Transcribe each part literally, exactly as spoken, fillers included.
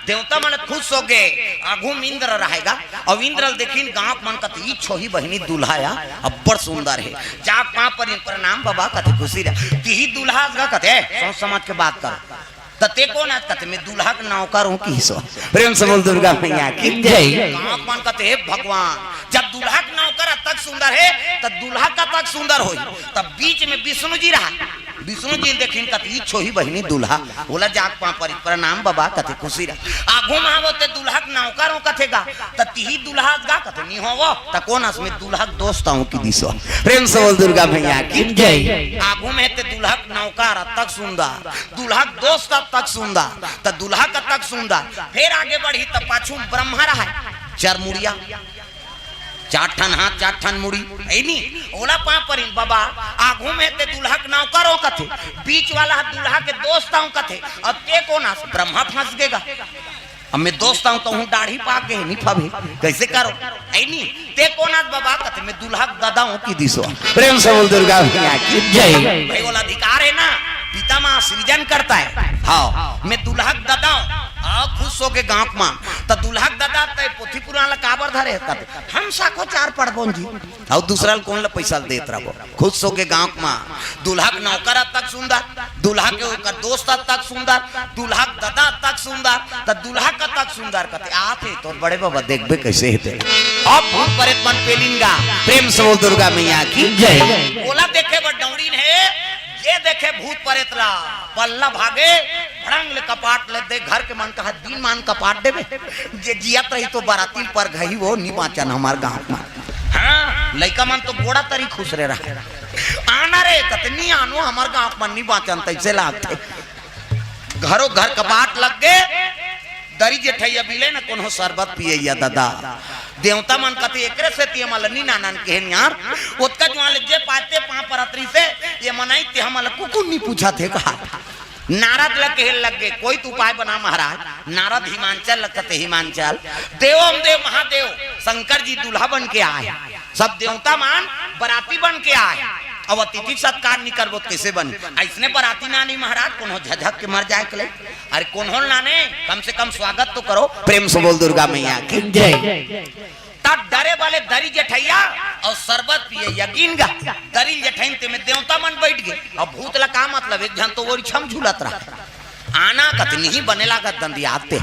देवता मन खुश हो गे। आघू म इंद्र रहेगा, अउ इंद्र ल देखिन गांव मन कथे, "ई छोही बहिनी दूल्हा या अब्बड़ सुंदर हे।" जाके पांव परिन, "प्रणाम बबा," कथे, "खुशी रह।" "तिही दूल्हा हस गा?" कथे, "ए, सोच समझ के बात कर।" "त तें कोन हस?" कथे, "मैं दूल्हा के नौकर हूं," किहिस ओ। प्रेम से बोल दुर्गा मैया की जय। गांव मन कथे, "हे भगवान, जब दूल्हा के नौकर अतक सुंदर हे, त दूल्हा कतक सुंदर होही?" तब बीच में विष्णु जी रहा। विष्णु जी ल देखिन कथे, "ई छोही बहिनी दूल्हा।" ओला जाके पांव परिन, "प्रणाम बबा," कथे, "खुशी रह।" "आघू म हवस तें दूल्हा के नौकर हंव," कथे, "गा, त तिही दूल्हा हस गा?" कथे, "नइ होवं।" "त कोन हस?" "मैं दूल्हा के दोस्त हंव," किहिस ओ। प्रेम से बोल दुर्गा मैया की जय। "आघू म हे तें दूल्हा के नौकर अतक सुंदर, दूल्हा के दोस्त अतक सुंदर, त दूल्हा कतक सुंदर।" फेर आगे बढ़िस त पाछू म ब्रह्मा रहय, चार मुड़िया, चार ठन हाथ, चार ठन मुड़ी, हे नी? ओला पांव परिन, "बबा, आघू म हे तें दूल्हा के नौकर हंव," कथे, "बीच वाला ह दूल्हा के दोस्त हंव," कथे, "अउ तें कोन हस?" "ब्रह्मा फंस गे गा, अब मैं दोस्त हंव, कहूं दाढ़ी पाक गे, नइ फबे, कइसे करंव?" "हे नी, तें कोन हस बबा?" कथे, "मैं दूल्हा के ददा हंव," किहिस ओ। प्रेम से बोल दुर्गा मैया की जय। भाई, ओला अधिकार हे ना, पिता माँ सृजन करता है। हां, "मैं दूल्हा के ददा हंव।" हां, खुश हो गे गांव मन। "त दूल्हा के ददा, तें पोथी पुराण ला काबर धरे?" कथे, "हम साखो चार पढ़बोन जी, अउ दूसरा ल कोन ल पैसा ल देत रहबो?" खुश हो गे गांव म, दूल्हा के नौकर अतक सुंदर, दूल्हा के ओकर दोस्त अतक सुंदर, दूल्हा के ददा अतक सुंदर, त दूल्हा कतक सुंदर कथे, "आथे तोर बड़े बबा, देखबे कइसे हे तेला।" अब भूत प्रेत मन पेलिन गा, प्रेम से बोल दुर्गा मैया की जय। ओला देखे बर दौड़िन हे, ये देखे भूत प्रेत ला, पल्ला भागे, भड़ंग ले कपाट ल दे, घर के मन कहा, "दिन मान कपाट देबे, जे जियत रही तो बराती ल परघाही, ओ नइ बांचन हमर गांव म।" हां, लइका मन तो गोड़ा तरी खुसरे रहय। "आना रे," कथे, "नइ आनंव, हमर गांव म नइ बांचन," तइसे लागथे। घरो घर कपाट लग गे, दरी जेठइया मिले न कोनो सरबत पियइया ददा। देवता मन कथे, "एकरे सेती हमन ल नइ आनन केहेन यार, ओतका जुवार ले जे पाय तें पांव परत रहिसे, ये मनई तें हमन ल कुकुर नइ पूछत हे," कहा। नारद ल कहे लग गे, "कोई तो उपाय बना महाराज।" नारद हिमांचल ल कथे, "हिमांचल, देवम देव महादेव शंकर जी दूल्हा बन के आय, सब देवता मन बराती बन के आय, अब अतिथि सत्कार नइ करबो त कइसे बनही? अइसने बराती न आनही महाराज, कोनो झझक के मर जाय के लइक। अरे कोनो ल न आने, कम से कम स्वागत तो करो।" प्रेम से बोल दुर्गा मैया की जय। तब डरे वाले दरी जेठइया अउ सरबत पियइया गिन गा। दरी ल जेठइन, तेमे देवता मन बइठ गे। अब भूत ल का मतलब, एक झन तो ओरिछा म झूलत रहा। आना कथे, "नइ बने लागत दंदियात हे।"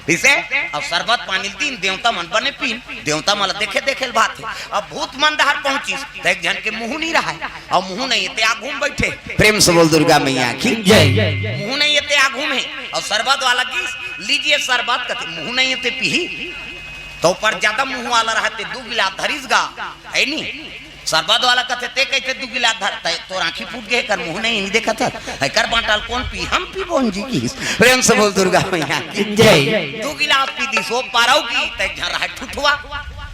इसे अब सरबत पानी ल दिन, देवता मन बने पीन, देवता मन ल देखे देखे ल भात हे। अब भूत मन डहर पहुंचिस, त एक झन के मुंह नइ रहय, अउ मुंह नइ हे तें आघू म बइठे। प्रेम से बोल दुर्गा मैया की जय। मुंह नइ हे तें आघू म हे, अउ सरबत वाला गिस, "लीजिए सरबत," कथे, मुंह नइ हे तें पीही। त ओ पर जादा मुंह वाला रहय तें दू गिलास धरिस गा, हे नी? सरबत वाला कथे, "तें कइसे दू गिलास धरत हस? तोर आंखी फूट गे, एकर मुंह नइ हे, नइ देखत हस? एकर बांटा ल कोन पीही? हम पीबोन जी," किहिस। प्रेम से बोल दुर्गा मैया की जय। दू गिलास पी दिस, ओ पारव गी, त एक झन रहय ठुठवा,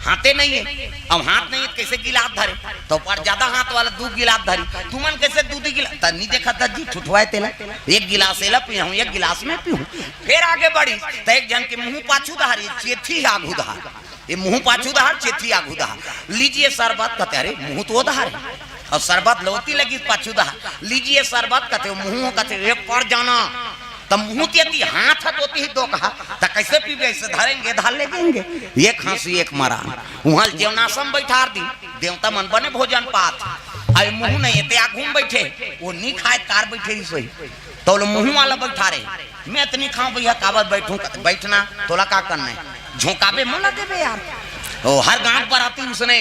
हाथे नइ हे। अब हाथ नइ हे, कइसे गिलास धरे? त ओ पर जादा हाथ वाला दू गिलास धरिस। "तुमन कइसे दू दू गिलास?" "त नइ देखत हस जी, ठुठवा हे तेला, एक गिलास एला पीहूं, एक गिलास मैं पीहूं।" फेर आगे बढ़िस, त एक झन के मुंह पाछू डहर, ये चेथी आघू डहर, ये मुंह पाछू डहर, चेथी आघू डहर। "लीजिए सरबत," कथे, अरे मुंह तो ओ डहर हे। अउ सरबत ल ओती लगिस पाछू डहर, "लीजिए सरबत," कथे, मुंह कथे, "ए पर जाना।" त मुंह तेती, हाथ ह तो ओती ही दो कहा, "त कइसे पीबे? अइसे धरेंगे, धर ले जाएंगे।" एक हांसी, एक मरा। उहां ल जेवनासन म बइठार दिस, देवता मन बने भोजन पात। अउ मुंह नइ हे तें आघू म बइठे, ओ नइ खाय, कार बइठे रिहिस होही। त ओला मुंह वाला बइठारे, "मैं त नइ खांव भइया, काबर बइठहूं?" कथे, "बइठ ना, तोला का करना हे? झोंकाबे मोला देबे यार।" ओ, हर गांव बराती उसने,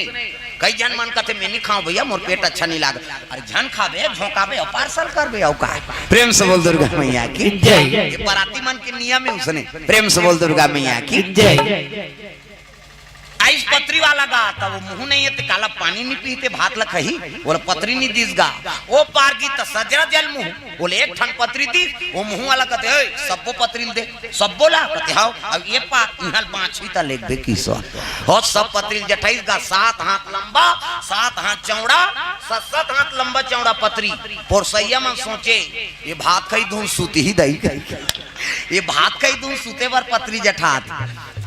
कई झन मन कथे, "मैं नइ खांव भइया, मोर पेट अच्छा नइ लागे।" अरे झन खाबे, झोंकाबे, अउ पार्सल करबे, अउ का? प्रेम से बोल दुर्गा मैया की जय। ये बराती मन के नियम हे उसने। प्रेम से बोल दुर्गा मैया की जय। आइस पतरी वाला गा, त ओ मुंह नइ हे तें काला पानी नइ पीही तें भात ल खाही, ओला पतरी नइ दिस गा। ओ पार गिस त सजरा जल मुंह, ओला एक ठन पतरी दिस, ओ मुंह वाला कथे, "ए, सब्बो पतरी ल दे।" "सब्बो ला?" कथे, "हव।" अब ये पार इहां ल बांचही त लेगबे किहिस ओ। हो सब पतरी ल जठाइस गा, सात हाथ लंबा, सात हाथ चौड़ा, सात, सात हाथ लंबा चौड़ा पतरी। पोरसैया मन सोचे, "ये भात खाही धुन सुतही दाई।" ये भात खाही धुन सुते बर पतरी जठात।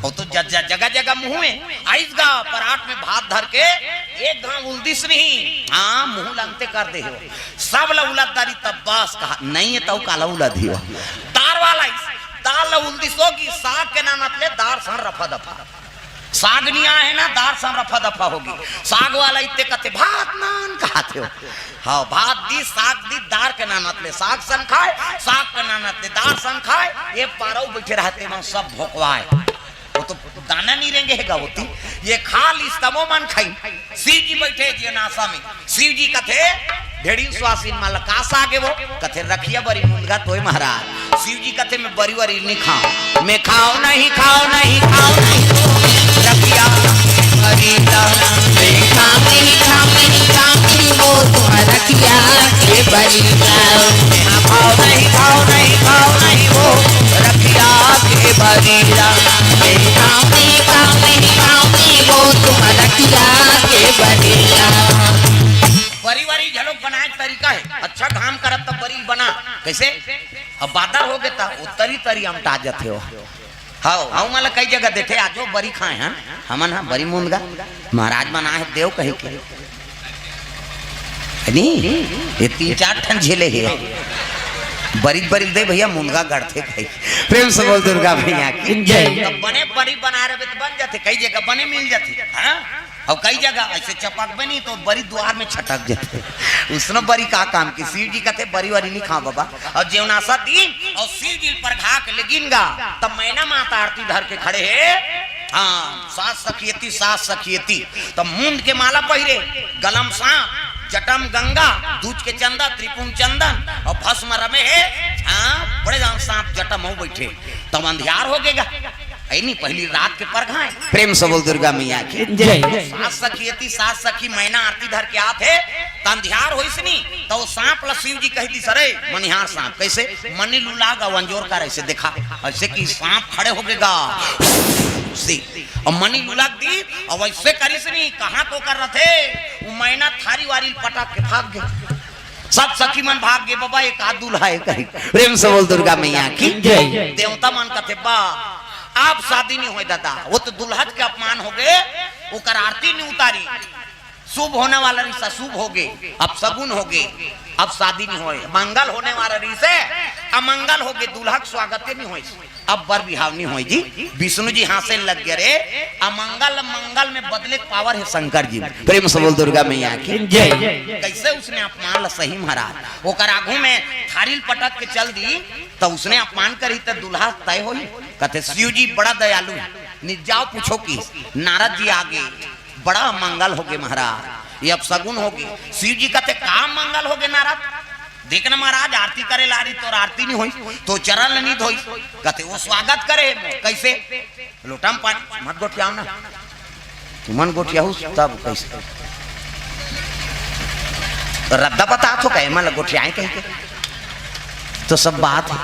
ओ तो ज-, ज-, जगह जगह मुंह हे। आइस गा परात में भात धर के एक घांव उलदिस नहीं। हां, मुंह लंगते कर दे हो। सब ल उलद डारिस तब बस कहा, "नइ हे तउ काला उलदही ओ।" दार वाला आइस, दार ल दिसोगी, साग के नानत ले दार सन रफा दफा। साग नइ आए ना, दार सन रफा दफा होगे। साग वाला इत्ते कथे, "भात नान" कहाथे हो। हाँ, भात दिस, साग दिस, दार के नानत ले साग सन खाय, साग के नानत ले दार सन खाय। ये पारऊ बइठे रहथे, मन सब भोकवाय। वो तो दाना नइ रेंगे हे गा ओती। ये खा लिस तब ओमन खाइन। शिव जी बइठे हे जेवनासा में। शिव जी कथे, ढेड़िन सुवासिन मन ल का साग हे वो? कथे, "रखिया बरी मुनगा तोय महाराज।" शिव जी कथे, "मैं बरी वरी नइ खांव।" "मैं खांव नहीं, खांव नहीं, खांव नहीं वो रखिया बरी ला।" "मैं खांव नहीं, खांव नहीं, खांव नहीं वो तुंहर रखिया के बरी ला।" "मैं खांव नहीं, खांव नहीं, खांव नहीं वो रखिया के बरी ला।" "मैं खांव नहीं, खांव नहीं, खांव नहीं वो तुंहर रखिया के बरी ला।" बरी वरी घलोक बनाए के तरीका हे। अच्छा घाम करत त बरी बना। कइसे? अब बादर होगे त वो तरी तरी अमटा जथे हो। हव, हव, मन ल कई जगह देथे, "आजो बरी खाए हन हमन ह, बरी मुनगा।" महाराज मन आहे देव कहे के। नहीं, ये तीन चार ठन झेले हे। बरी बरी दे भइया, मुनगा गड़थे कहे। प्रेम से बोल दुर्गा मैया की जय। त बने बरी बनाए रहिबे त बन जथे, कई जगह बने मिल जथे। हाँ? अउ कई जगह अइसे चपकबे नहीं त बरी दुवार में छटक जथे। उसनो बरी का काम की? शिव जी कथे, "बरी वरी नइ खांव बाबा।" अउ जेवनासा दिन अउ शिव जी ल परघा के लेगिन गा, त मैना माता आरती धर के खड़े हे। हाँ, सात सखी एती, सात सखी एती। त मुंड के माला पहिरे, गला म सांप, जटा म गंगा, दूज के चंदा, त्रिपुंड चंदन अउ भस्म रमे हे। हाँ, बड़े जान सांप जटा म बइठे। तब अंधियार होगे गा। अइनी पहिली रात के परघाय। प्रेम से बोल दुर्गा मैया की जय। सात सखी एती, सात सखी मैना आरती धर के आत हे, त अंधियार होइस नी, त वो सांप ल शिव जी कहि दिस, "अरे मनिहार सांप, कइसे?" "मनी लुला गा, अंजोर कर अइसे देखा।" अइसे कि सांप खड़े होगे गा। से, अउ मनी लुला दिस, अउ अइसे करिस नी, कहाँ तो कर रथे, वो मैना थारी वारी ल पटक के भाग गे। सब सखी मन भाग गे, "बाबा, एक आध दूल्हा हे" कहि। प्रेम से बोल दुर्गा मैया की जय। देवता मन कथे, "बा, अब शादी नइ होय दादा, वो तो दुल्हन के अपमान होगे, ओकर आरती नइ उतारी, शुभ होने वाला रिहिस अशुभ होगे, अपशगुन होगे, अब शादी नइ होय, मंगल होने वाला रिहिस अमंगल होगे, दुल्हा के स्वागते नइ होय।" अब बर बिहाव नइ होय जी। विष्णु जी हाँसे लग गे, "अरे, अमंगल मंगल में बदले के power हे शंकर जी में।" प्रेम से बोल दुर्गा मैया की जय। कइसे उसने अपमान ल सही महाराज, ओकर आगू में थारी ल पटक के चल दिस, त उसने अपमान करही त दुल्हा तय होही। कथे, "शिव जी बड़ा दयालु हे, नित जाव पूछव" किहिस। नारद जी आगे, "बड़ा मंगल होगे महाराज, ये अपशगुन होगे।" शिव जी कथे, "का मंगल होगे नारद?" "देख ना महाराज, आरती करे ल आरिस, तोर आरती नइ होइस, तोर चरण ल नइ धोइस।" कथे, "वो स्वागत करे हे मोर।" "कइसे?" "लोटा म पानी।" "मत गोठियाव ना, तुमन गोठियाहू तब कइसे?" रद्दा बतात हो कहे, "मन ल गोठियाए" कहिके, तो सब बात हे।